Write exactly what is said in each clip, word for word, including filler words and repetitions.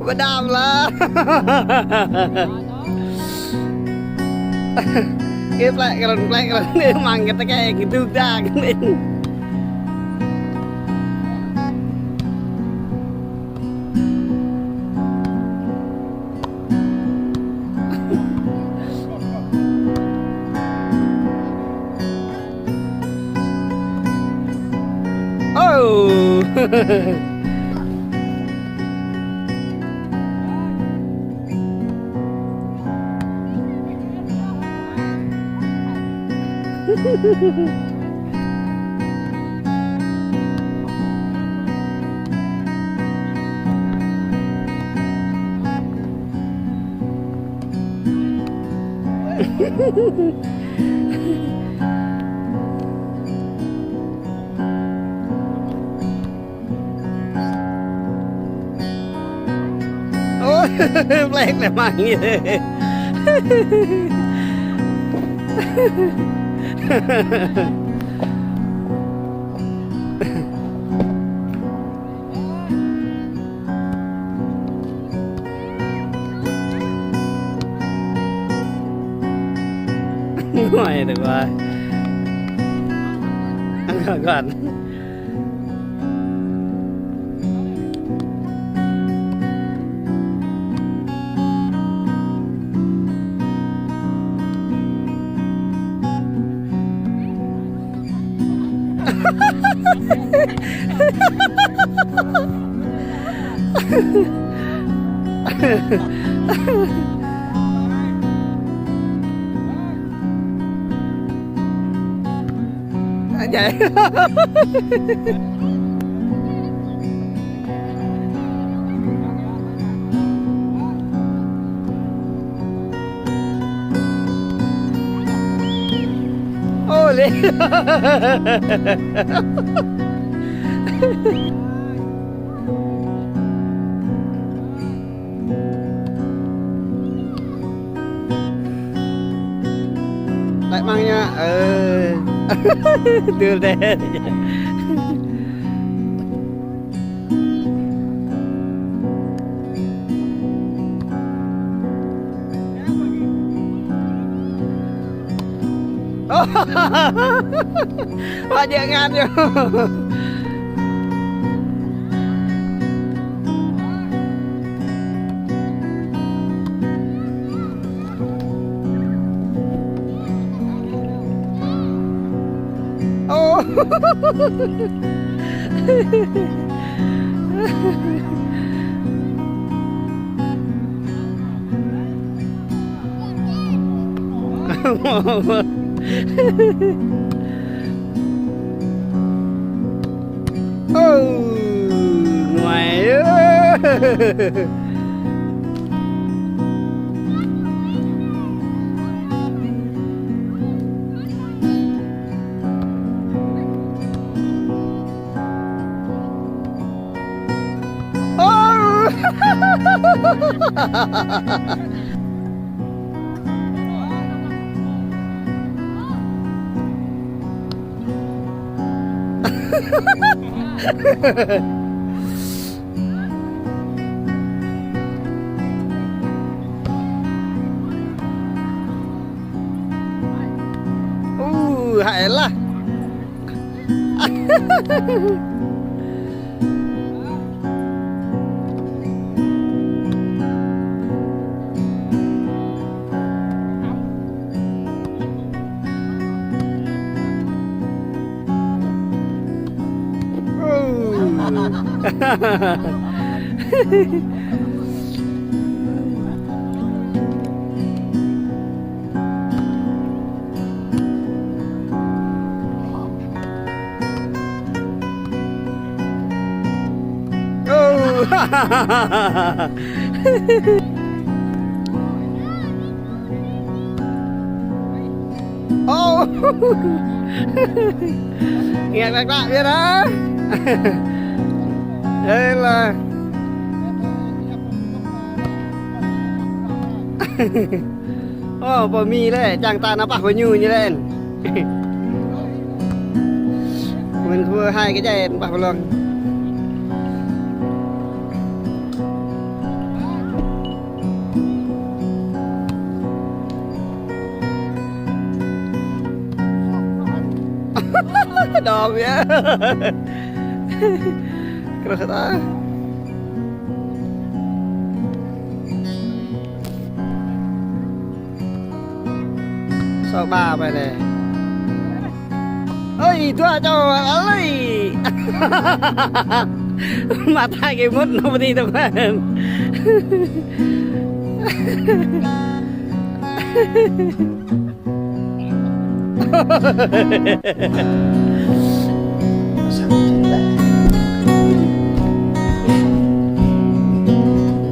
Bơdam lah. Ih, plek keren, plek keren. Ih, mangkit kơ gitu dah. Oh. Ôi, plek lĕ măng. Ngoài được rồi. Ăn còn. Ai, djai. Ô, lĕ. Lại mang nha. Ờ. Tươi đẹp. Wah, djơ̆ ngăn yơh. Ô. Ô, ngoài ơ. Ô. Uh, hại lah. Ô. Ô. Nghe lạ lạ biết đó. Đây là Ơ, pơ Mi lĕ, čang ta nao pah pơ ñu ñu lĕ. Mơ̆n khua hai kơ jai pah pơ lŏng. Đom yơh. Kơnơ̆ng ta. Sô ba ƀai lĕ. Ơi, dua čô alơi. Mă tai kơ mŭt nao pơ ti tơpăn.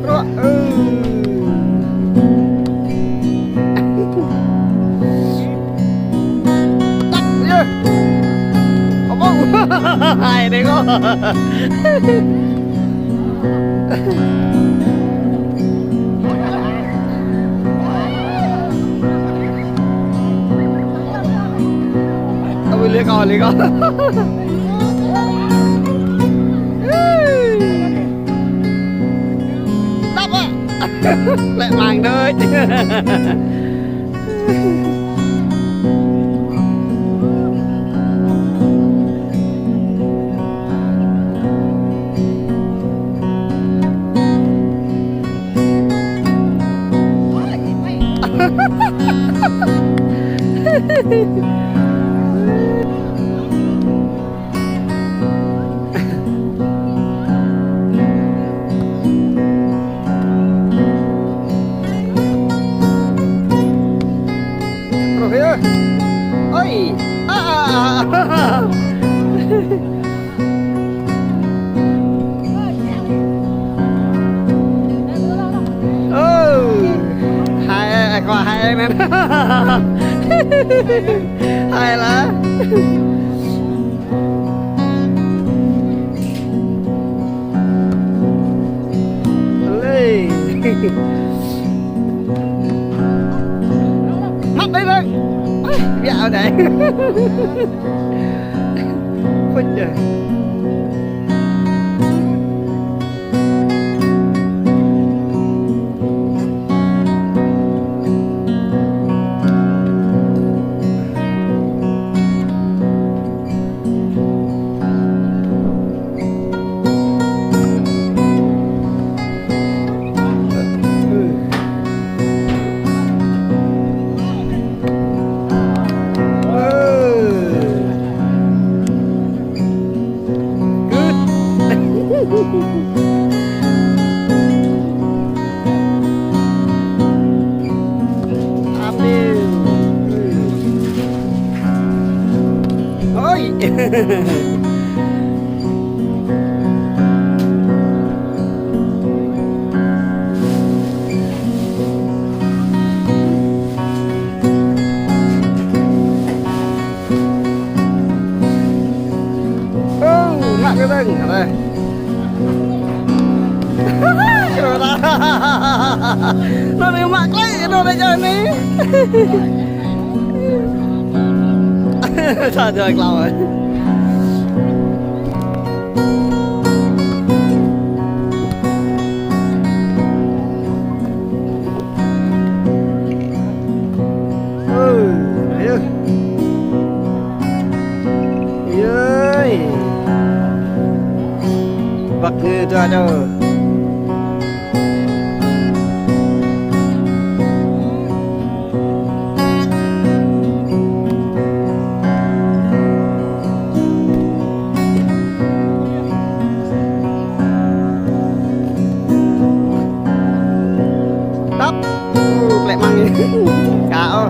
Ruă, ơ. Tăk, yơh. Apa? Hai deh kok. Ôi, liệt kìa, liệt kìa. Đắp á. Lĕ măng đơi. Truh yơh. Ơi. A, a, a. Ơ. Hai, ơ, kơ hai anai. Hai lah. Lê. Mă đơi lăng. Ơ, biă đơi. Phŭt yơh. Good. Amin. Ôi. Ô, mă kơ tơ̆ng, hă. Kơ ta. Nô ne mă klĕ, nô ne jai ne. Sa jai klao. Ừ, yơh. Yơi. Băk ngư tua đô. Đắp. Ơ, klĕ măng. Cá ơ.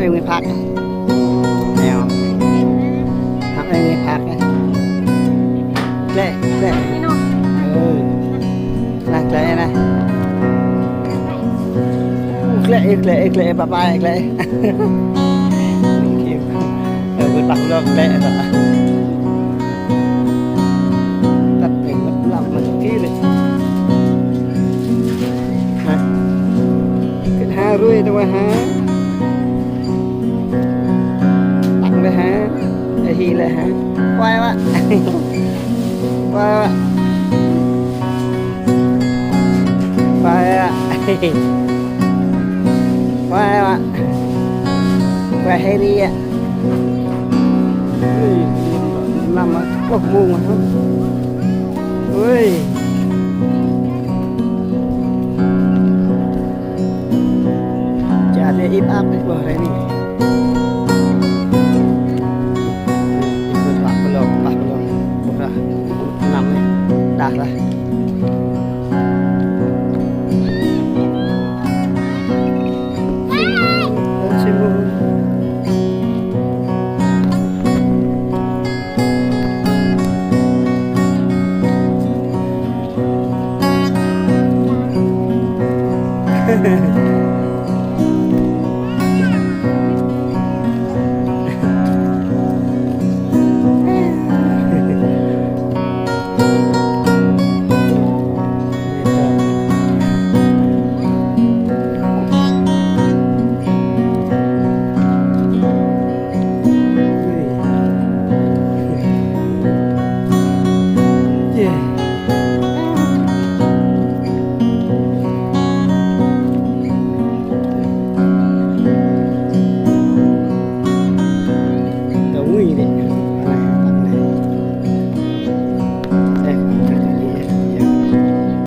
Ơi, ngă phak. Neo. Hăp ơi, ngă phak. Klĕ, klĕ. Ơ. Nah, klĕ, nah. Klĕ, klĕ, klĕ, bye bye, klĕ. Ơ, bơ̆t pah lŏk klĕ, tơ. Tăt pĕng lăp lăp mă kir. Hă? Kơ ha rui tơ ha. Tăt lĕ ha. Ơ hi lĕ ha. Quay wă. Quay wă. Quay wă. Quay wă. Quay hơi đi ạ. Ui, lăm lăm ôh mông ôh. Ui. Čar dê ip ap dê ƀôh rei ni. Ip ap pah pơlong, pah pơlong. Ƀôh rah. Lăm dê. Đah rah.